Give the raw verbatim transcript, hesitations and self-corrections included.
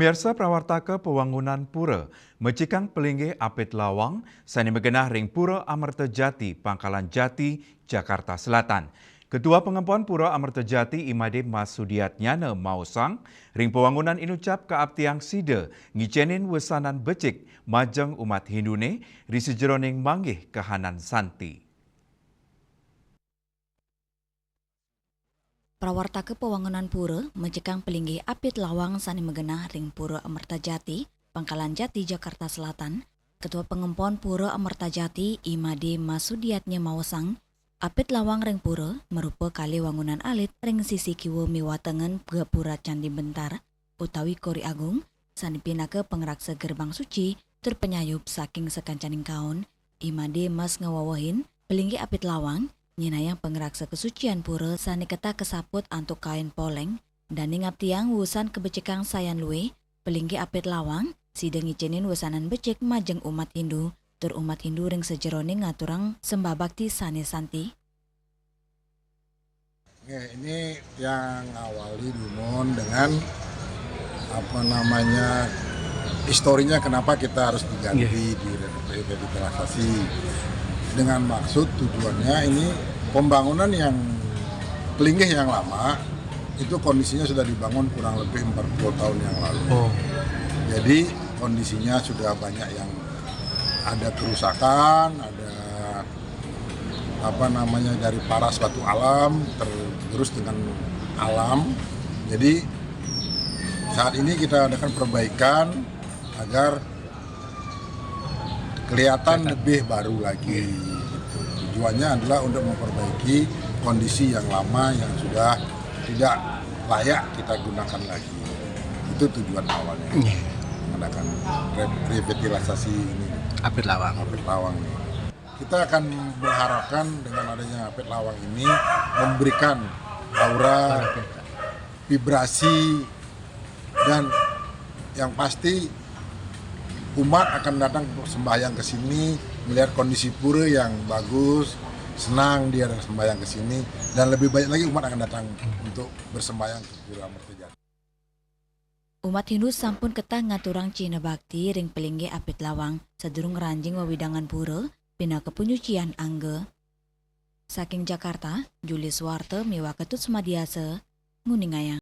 Pemirsa, prawartaka pewangunan pura mecikang pelinggih apit lawang sane magenah ring Pura Amerta Jati, Pangkalan Jati, Jakarta Selatan. Ketua Pengempon Pura Amerta Jati, I Made Masudiatnyana maosang, ring pewangunan inucap kaaptiang sida ngicenin wesanan becik majeng umat Hindune ri sajeroning manggih kahanan santi. Prawartaka pewangunan pura mecikang pelinggih apit lawang sane magenah ring Pura Amerta Jati, Pangkalan Jati, Jakarta Selatan. Ketua Pengempon Pura Amerta Jati, I Made Masudiatnya maosang, apit lawang ring pura marupa kalih wangunan alit ring sisi kiwa miwah tengen gapura Candi Bentar utawi Kori Agung, sane pinaka pangraksa gerbang suci tur panyayub saking sakancaning kaon. I Made Mas ngawewehin, pelinggih apit lawang nyinayang pangraksa kasucian pura sane ketah kasaput antuk kain poleng, dane ngaptiang wusan kabecikang sayan luih, pelinggih apit lawang sida ngicenin wesanan becik majeng umat Hindu, tur umat Hindu ring sajeroning ngaturang sembah bakti sane santi. Oke, ini yang awali dumun dengan, apa namanya, historinya kenapa kita harus diganti, direvitalisasi. Dengan maksud tujuannya ini pembangunan yang pelinggih yang lama itu kondisinya sudah dibangun kurang lebih empat puluh tahun yang lalu. Oh. Jadi kondisinya sudah banyak yang ada kerusakan, ada, apa namanya, dari paras batu alam tergerus dengan alam. Jadi saat ini kita adakan perbaikan agar kelihatan lebih baru lagi. Tujuannya adalah untuk memperbaiki kondisi yang lama yang sudah tidak layak kita gunakan lagi. Itu tujuan awalnya mengadakan re- revitalisasi ini, apit lawang. Apit lawang ini. Kita akan mengharapkan dengan adanya apit lawang ini memberikan aura, vibrasi, dan yang pasti umat akan datang untuk sembahyang ke sini, melihat kondisi pura yang bagus, senang dia sembahyang ke sini, dan lebih banyak lagi umat akan datang untuk bersembahyang ke Pura Amerta Jati. Umat Hindu sampun ketah ngaturang cihna bakti ring pelinggih apit lawang sadurung ngranjing wewidangan pura pinaka panyucian angga. Saking Jakarta, Juli Suwarta miwah Ketut Sumadiasa nguningayang.